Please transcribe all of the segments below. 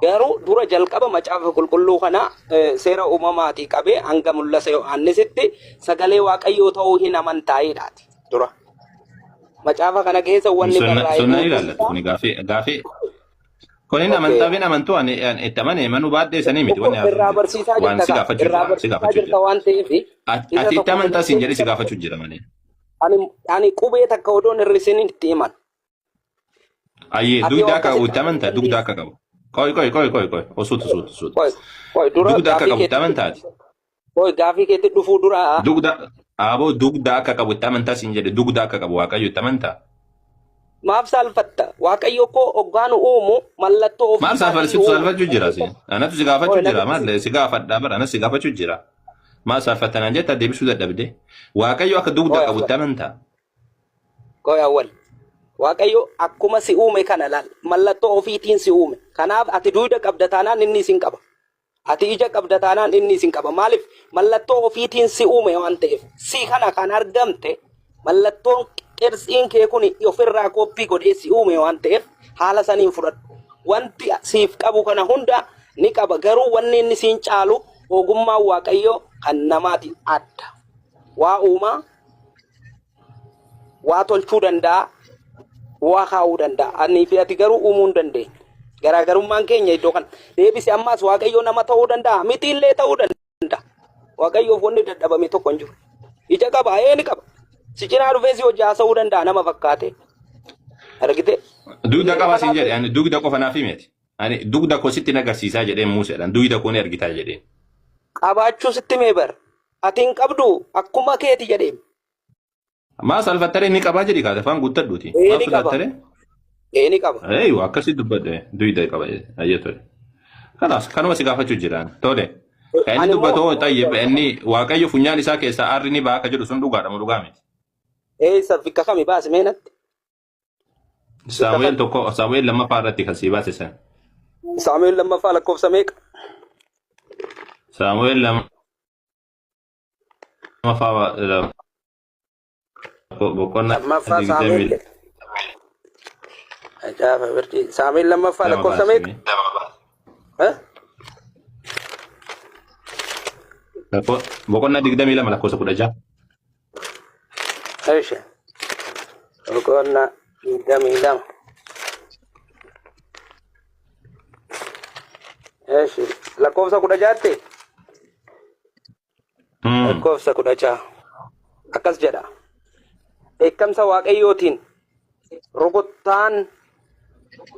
Garuu dura jalqaba macaafa qulqulluu kana seera uumamaatii qabee hanga mul'ata Yohaannisitti sagalee Waaqayyoo ta'uu hin amantaa'iidhaati dura. Macaafa kana keessa wanni barraa'e Sunna guutuun ilaallatu isaa kuni gaafii gaafii kun inni okay. amantaa fi amantuu ani ani itti amane manuu baadhee sanii miti Tokko wanni irraa haasofnu barsiisaa waan jirta si kaa gaafachuu irraa jira si barsiisaa gaafachuu jirta jira. waan ta'eef Ati isa ati itti tokko amantaa siin filattee jedhee si isa gaafachuu jira malee. ani ani qubee takka odoon hir'isinin itti himan. Ayyee Ati yoo dugda akka qabu akkasitti itti amanuu amantaa dugda dandeessa. akka qabu. Qoy qoy qoy qoy qoy osuutu suutu suutu. Qoy qoy dura Dugda akka gaafii qabu itti keetti amantaati. qoy gaafii keetti dhufuu dura Dugda aboo dugda akka qabu itti amantaa siin jedhe dugda akka qabu Waaqayyo itti amantaa. Maaf saalfatta? Waaqayyo koo hoggaa nu uumu mallattoo ofii Maal isaatiin nu saalfalsitu uume. saalfachuu jira si. Anatu si gaafachuu Qoy na jira dubbisi. maal si gaafadhaa bara anas si gaafachuu jira. Maal saalfattanaan jetta deebisuu dadhabde. Waaqayyo akka dugda Qoy qabu awwal. itti amantaa. Qoy awwal. Waaqayyo akkuma si uume kana laal mallattoo ofiitiin si uume. Kanaaf ati duyda qabda taanaan inni isin qaba. Ati ija qabda taanaan inni isin qaba. Maaliif? Mallattoo ofiitiin si uume waan ta'eef. Si kana kan argamte mallattoon qirtsiin kee kun ofirraa kooppii godhee si uume waan ta'eef haala saniin fudhadhu. Wanti siif qabu kana hunda ni qaba. Garuu wanni inni siin caalu ogummaan Waaqayyoo kan namaatiin adda. Waa uumaa, waa tolchuu danda'a, waa kaa'uu danda'a. Anii fi ati garuu uumuu hin dandeenye. Garaagarummaan keenya iddoo kana. Deebisi ammaas Waaqayyoo nama ta'uu danda'a, miti illee ta'uu danda'a. Waaqayyoof wanni dadhabame tokko hin jiru. Ija qaba, ee ni qaba. Si cinaa dhufee si hojii haasa'uu danda'a nama fakkaatee. Argitee? Dugda qabaa siin Kanaaf jedhe ani dugda qofa naaf himeeti. Ani dugda koo sitti nagarsiisaa jedheen Museedhaan dugda koo ni argitaa jedheen. Qabaachuu sitti mee bar. Ati hin qabdu akkuma keeti jedheen. Maa saalfattaree ni qabaa jedhi kaate afaan guuttadhuuti. Ee Maaf ni qaba. sodaattaree? Ee ni qaba. Eeyyu akkasii dubbadhe duyda qaba ayyee tole. Kanaas kanuma si gaafachuu jiraan tole. Kan inni Ani immoo dubbatu hoo xayyib inni Waaqayyo funyaan isaa keessaa aarri ni ba'a akka jedhu sun dhugaadha moo dhugaa miti. Eessa bikka kami baasi mee natti? Bikka Saamu'eel kami? tokko Saamu'eel lammaffaa irratti kan sii baase san. Saamu'eel lammaffaa lakkoofsa meeqa? Saamu'eel lammaffaa boqonnaa Lammaffaa digdamii Saamu'eel Macaafa birdii. Saamu'eel lammaffaa lama lakkoofsa meeqa? baasime. Eh? Boqonnaa 22 lakkoofsa 16. Eesha. Boqonnaa 22. Eeshi. Lakkoofsa 16tti? Lakkoofsa 16. Akkas jedha. Dheekkamsa Waaqayyootiin rukuttaan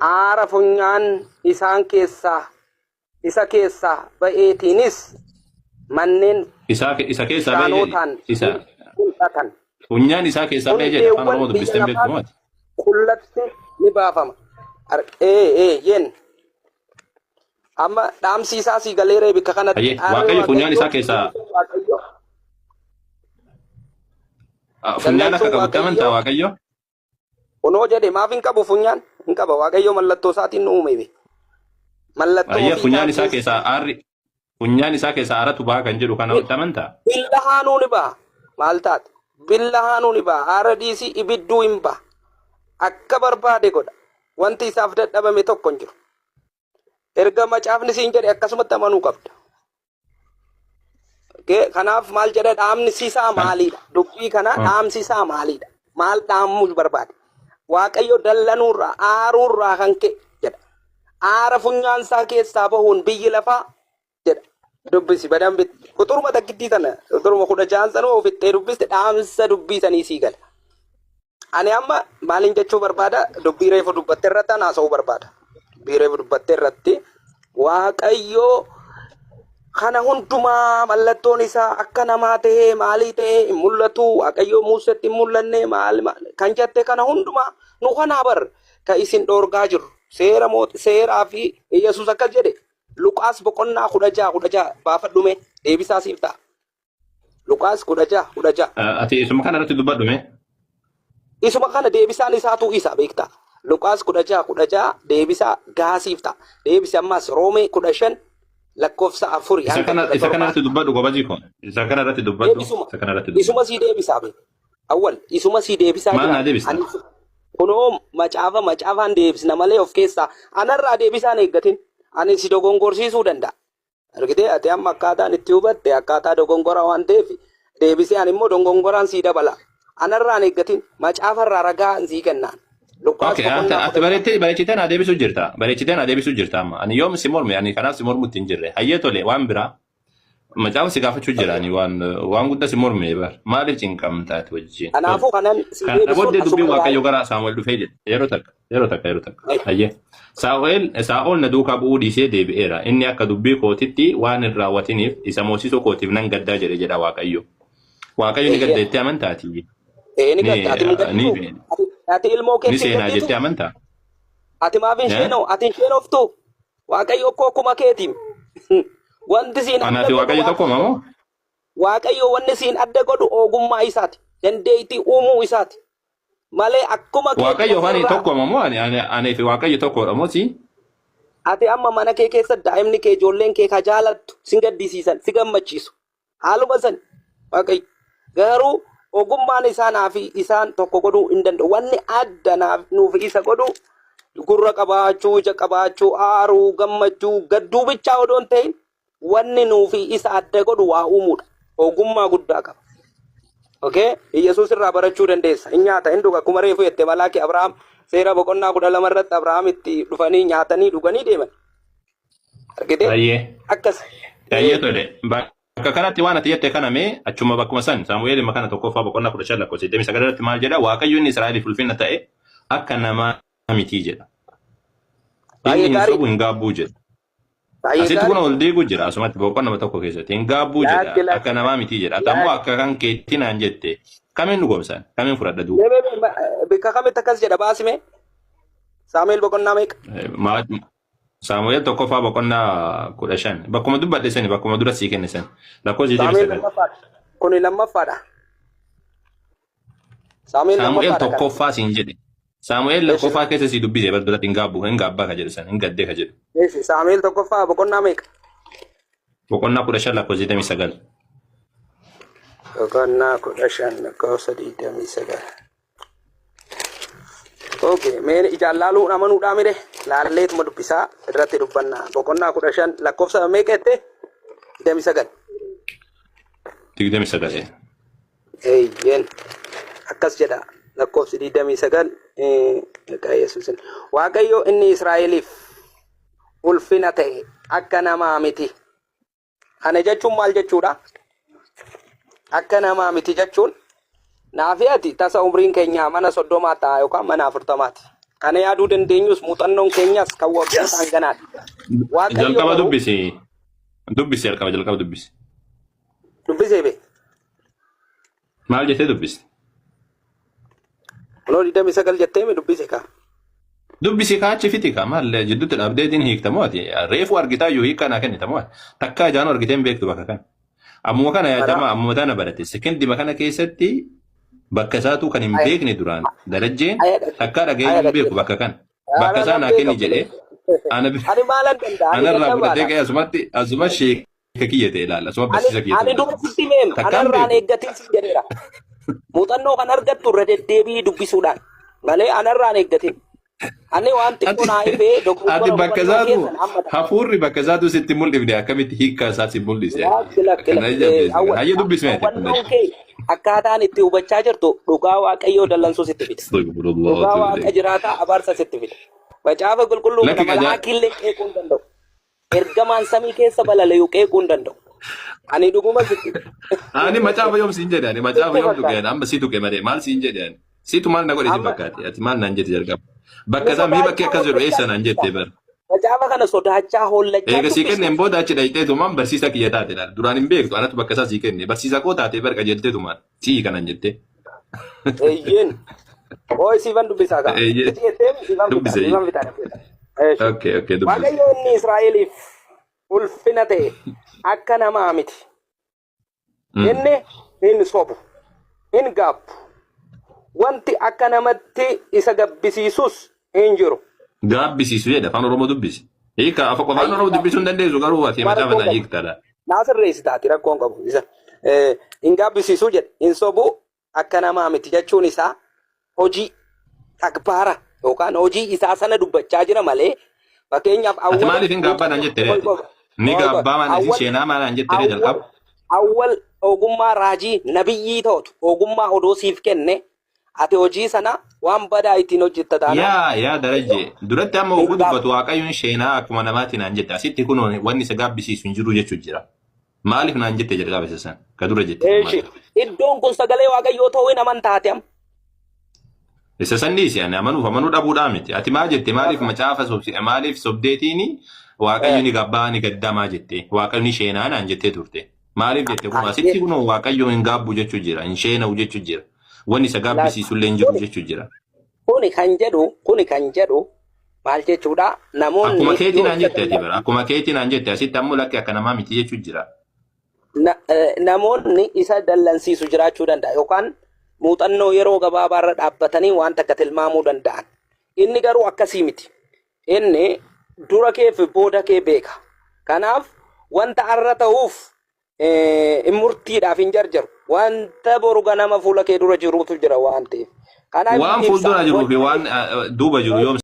aara funyaan isaan keessaa isa keessaa ba'eetiinis manneen Isaa isa keessaa ba'e jedhi. bishaanotaan Isa ni mul'atan. funyaan isaa keessaa ba'e jedhi. Afaan Hundeewwan Oromoo biyya dubbistee hin beektu lafaas maati. qullatti ni baafama. Ee ee yeen Amma dhaamsi isaa sii galeera bikka kanatti. Hayyee, Aarri Waaqayyo funyaan Waaqayyoo isaa keessaa dallansuun Waaqayyoo funyaan akka dallansuun qabutti amantaa Waaqayyoo Waaqayyo? kunoo jedhe maaf hin qabu funyaan hin qaba Waaqayyo mallattoo isaatiin nu uume be. Mallattoo Hayyee, ofii funyaan isaa isaatiin keessaa aarri funyaan isaa keessaa aaratu baha kan jedhu kana itti amantaa? Billahaanuu ni baha. Maal taate? Billahaanuu ni baha. Aara dhiisii ibidduu hin baha. Akka barbaade godha. Wanti isaaf dadhabame tokko hin jiru. Erga macaafni siin jedhe akkasumatti amanuu qabda. Kanaaf maal jedha dhaamsi isaa maaliidha? Dubbii kana dhaamsi isaa maaliidha? Maal dhaamuu barbaade? Waaqayyo dallanuurraa aaruurraa kan ka'e jedha. Aara funyaan isaa keessaa bahuun biyyi lafaa jedha. Dubbisi badambi quxuruma takkittii tana quxuruma 16n sanuu ofittee dubbiste dhaamsa dubbii sanii sii gala. Ani amma maalin jechuu barbaada dubbii reefu dubbatte irratti an haasa'uu barbaada. Dubbii reefu dubbatte irratti Waaqayyo kana hundumaa mallattoon isaa akka namaa ta'ee maalii ta'ee hin mul'atu Waaqayyo Muusetti hin mul'anne maal maal kan jette kana hundumaa nu kanaa bar ka isin dhoorgaa jiru seera seeraa fi Yesuus akkas jedhe Luqaas boqonnaa 16 16 baafadhu mee deebisaa siif ta'a. Luqaas 16 16. Ati isuma kana irratti dubbadhu mee. Isuma kana deebisaan isaatu isa beektaa. Luqaas 16 16 deebisaa gaasiif ta'a. Deebisi ammaas Roomee 15 lakkoofsa 4 Isa hanga kana kudha isa kana torbaa. irratti dubbadhu gobazii koo. Isa kana irratti dubbadhu. Deebisuma. Isa kana irratti dubbadhu. Isuma sii deebisaa beek. Awwal isuma sii deebisaa Maal jira. naa deebista? Ani kunoo macaafa macaafaan deebisna malee of keessaa anarraa deebisaan eeggatin. Ani si dogongorsiisuu danda'a. Argitee ati amma akkaataan itti hubatte akkaataa dogongora waan ta'eef deebisee ani immoo dogongoraan sii dabala. Anarraan eeggatin macaafarraa ragaa sii kennaan. Luqqaas Okay, ati boqonnaa ati 16. bareettee bareechitee naa deebisuu jirta. Bareechitee naa deebisuu jirta amma. Ani yoom si morme ani kanaaf si mormutti hin jirre. Hayyee tole waan biraa. Macaafa si gaafachuu jira ani waan guddaa si morme bar. Maaliif cinqamta ati wajjin? Tole. Kanaafuu kanan si Kana deebisuun booddee dubbiin asuma Waaqayyo ilaalu. gara Saamu'eel dhufee jedhe. Yeroo takka yeroo takka yeroo takka. Hayyee. Saa'ol Saa'ol na duukaa bu'uu dhiisee deebi'eera. Inni akka dubbii kootitti waan hin raawwatiniif isa moosisuu kootiif nan gaddaa jedhe jedha Waaqayyo. Waaqayyo ni gadda jettee amantaati. Ee ni Ni gadda ati hin ni gadditu. Ati ilmoo ni keetti hin seenaa gadditu. jettee amantaa? Ati maaf hin Eh? sheenoo? Ati hin sheenoftu. Waaqayyo akkoo akkuma keetiin. Wanti siin Anaa adda fi godhu Waaqayyo tokkuma Waaqayyo moo? Waaqayyo wanni siin adda godhu ogummaa isaati. Dandeettii uumuu isaati. Malee akkuma keeti Waaqayyo afaan ofirraa tokkuma moo ani ani ani fi Waaqayyo tokkodha moo si? ati amma mana kee keessa daa'imni kee ijoolleen kee ka jaalattu sin gaddisiisan si gammachiisu. Haaluma san Waaqayyo garuu ogummaan isaa naa fi isaan tokko godhuu hin danda'u. Wanni adda naaf nuuf isa godhu gurra qabaachuu, ija qabaachuu, aaruu, gammachuu, gadduu bichaa odoo hin ta'in wanni nuufi isa adda godhu waa uumuudha. Ogummaa guddaa qaba. Okay? Iyyasuus irraa barachuu dandeessa. Hin nyaata, hin dhuga. Akkuma reefu jette Malaaki Abrahaam seera boqonnaa 12 irratti Abrahaam itti dhufanii nyaatanii dhuganii deeman. Argitee? Baay'ee. Akkas. Baay'ee tole. Bakka kanatti waan ati jette kana mee achuma bakkuma san Saamu'eel kana tokkoffaa boqonnaa 15 lakkoofsa 29 irratti maal jedha? Waaqayyo inni Israa'eliif ulfina ta'e akka namaa mitii jedha. Inni Baay'ee hin gaarii. sobu hin gaabbuu jedha. Baay'ee Asitti kun gaarii. ol diiguu jira asumatti boqonnaa tokko keessatti hin gaabbuu Lakki jedha lakki akka namaa mitii jedha. Ati ammoo lakki. akka kan keetti naan jette kamiin dhugoomsan kamiin fudhadha duuba. Mee mee mee bakka kamitti akkas jedha baasime? Saamu'eel boqonnaa meeqa? Saamu'eel tokkoffaa boqonnaa 15 bakkuma dubbadhe sani bakkuma dura sii kenne sani lakkoofsa Saamu'eel 29. lammaffaadha. Kuni lammaffaadha. Saamu'eel Saamu'eel lammaffaadha kana. tokkoffaa siin jedhe. Saamu'eel Eeshi lakkoffaa keessa sii dubbise bar duratti hin gaabbu hin gaabbaa ka jedhu san hin gaddee ka jedhu. eeshi Saamu'eel tokkoffaa boqonnaa meeqa? Boqonnaa 15 lakkoofsa 29. Boqonnaa 15 lakkoofsa 29. Okay, mee ijaan laaluun amanuudhaa mire laalleetuma dubbisaa irratti dubbanna. Boqonnaa 15 lakkoofsa meeqa jette? 29. 29. Eeyyeen akkas jedha lakkoofsi 29 maqaa Yesuusin. Waaqayyo inni Israa'eliif ulfina ta'e akka namaa miti. Kana jechuun maal jechuudha? Akka namaa miti jechuun naafi ati tasa umriin keenya mana 30 ta'a yookaan mana 40ti. Kana yaaduu dandeenyus muuxannoon keenyas kan waggoota hanganaati. Waaqayyo Jalqaba garuu dubbisi. Dubbisi jalqaba jalqaba dubbisi. Dubbisee bee. Maal jettee dubbiste? Kunoo 29 jettee mi dubbise kaa. Dubbisi kaa achi fixi kaa maal jidduutti dhaabdeetiin hiikta moo ati reefu argitaa iyyuu hiikkaa naa kennita moo ati takkaa ijaanuu argitee hin beektu bakka kana. Ammuma kana Karaa yaadamaa ammuma tana barate sekendima kana keessatti bakka isaatuu kan hin aya beekne duraan darajjeen aya takkaa dhaga'ee aya hin beeku dhaggeeffadhu. bakka kana. Bakka Ara isaa nan naa beeka kenni jedhee ana Ani maalan danda'a? Ani anarraa fudhatee dadhabaadha. ka'ee asumatti asuma sheeka kiyya ta'e ilaala asuma Ani barsiisa kiyya ta'e ani ilaala. dura sitti himeem Takkaan anarraan beeku. eeggatiin siin jedheera. Muuxannoo kan argattu irra deddeebii dubbisuudhaan malee anarraan eeggatiin. Ani waan xiqqoo Ati naa ifee ati dogoggora bakka hubannoo isaatu keessan hammata. hafuurri bakka isaatu sitti mul'ifne akkamitti hiikkaa isaa si mul'ise ati Lakki lakki kana lakki ija beeksisa hayyee dubbisme ati kun hubannoon kee akkaataan itti hubachaa jirtu dhugaa waaqayyoo dallansuu sitti fida. Astaghfirullah Dhugaa wa atuubu waaqa ilayh. jiraataa abaarsa sitti fida. Macaafa qulqulluu kana Lakki qajaa malaakiillee qeequu hin danda'u. Ergamaan samii keessa balali'u qeequu hin danda'u. Ani dhuguma sitti. Ani macaafa yoom siin jedhe ani macaafa Sitti yoom tuqe fakkaata. ani amma si tuqe malee maal siin jedhe ani situ maal na godhe si Amma fakkaate ati maal naan jette jalqaba bakka nu isaa mee bakki sodaachaa akkas jedhu hollachaa eessa naan jette dubbista. bar Macaafa kana sodaachaa hollachaa Eega sii dubbista. kenneen booda achi dhayxeetumaan barsiisaa kiyya taate laal. Duraan hin beektu anatu bakka isaa sii kenne. Barsiisaa koo taatee bar qajeelteetumaan sii kanan jettee. Eeyyeen. Ooy siifan dubbisaa kaa. Eeyyee. Sitti jettee siifan fixa Dubbise. siifan fixa. Eeshi. Okay, okay, dubbise. Waaqayyo inni Israa'eliif ulfina ta'e akka namaa miti. Inni hin sobu, hin gaabbu. Wanti akka namatti isa gabbisiisus hin jiru. Gaabbisiisu jedha afaan Oromoo dubbisi. Hiika afaan Hayyee Oromoo dubbisuu hin dandeessu garuu ati Rakkoon macaafa naa qabu. hiiktaadha. Naa sirreessitaati rakkoon qabu. Isa hin gaabbisiisu jedhe hin sobu akka namaa miti jechuun isaa hojii takbaara yookaan hojii isaa sana dubbachaa jira malee Fakkeenyaaf Ati awwal maaliif hin gaabbaa naan muuxannoo jette qoy reeti? qoy Ni qoy qoy gaabbaa maal isin awwal sheenaa maal naan jette ree awwal jalqaba? awwal ogummaa raajii nabiyyii ta'utu ogummaa odoo siif kenne ati hojii sana waan badaa ittiin hojjetta taanaan Yaa yaa Darajje duratti amma hin oguu gaabbu. dubbatu Waaqayyoon sheenaa akkuma namaati naan jette asitti kun wanni isa gaabbisiisu hin jiru jechuu jira. Maaliif naan jette jalqaba isa san? Ka dura jette sun maal Eeshi ture? iddoon kun sagalee Waaqayyoo ta'uu hin amantaate amma. Isa san dhiisi ani amanuuf amanuu dhabuudhaa miti. Ati maa jette maaliif macaafa sobsi maaliif sobdeetiini Waaqayyo ni gabbaa ni gaddaa maa jette Waaqayyo ni sheenaa naan jettee turte. Maaliif jette kun asitti kun Waaqayyo hin gaabbu jechuu jira hin sheena'u jechuu jira. Wanni isa gaabbisiisu illee hin jiru jechuu jira. Kuni kan jedhu maal jechuudha Akkuma namoonni keetii yoo naan isa jette ati bara akkuma keetii naan jette asitti ammoo lakki akka namaa miti jechuu jira. Namoonni isa dallansiisu jiraachuu danda'a yookaan muuxannoo yeroo gabaabaarra dhaabbatanii waan takka tilmaamuu danda'an. Inni garuu akkasii miti. Inni dura kee fi booda kee beeka. Kanaaf wanta har'a ta'uuf hin murtiidhaaf hin jarjaru. Wanta boru ganama fuula kee dura jirutu jira waan ta'eef. Kanaaf Waan ibsa. fuuldura jiruu fi waan duuba jiru yoom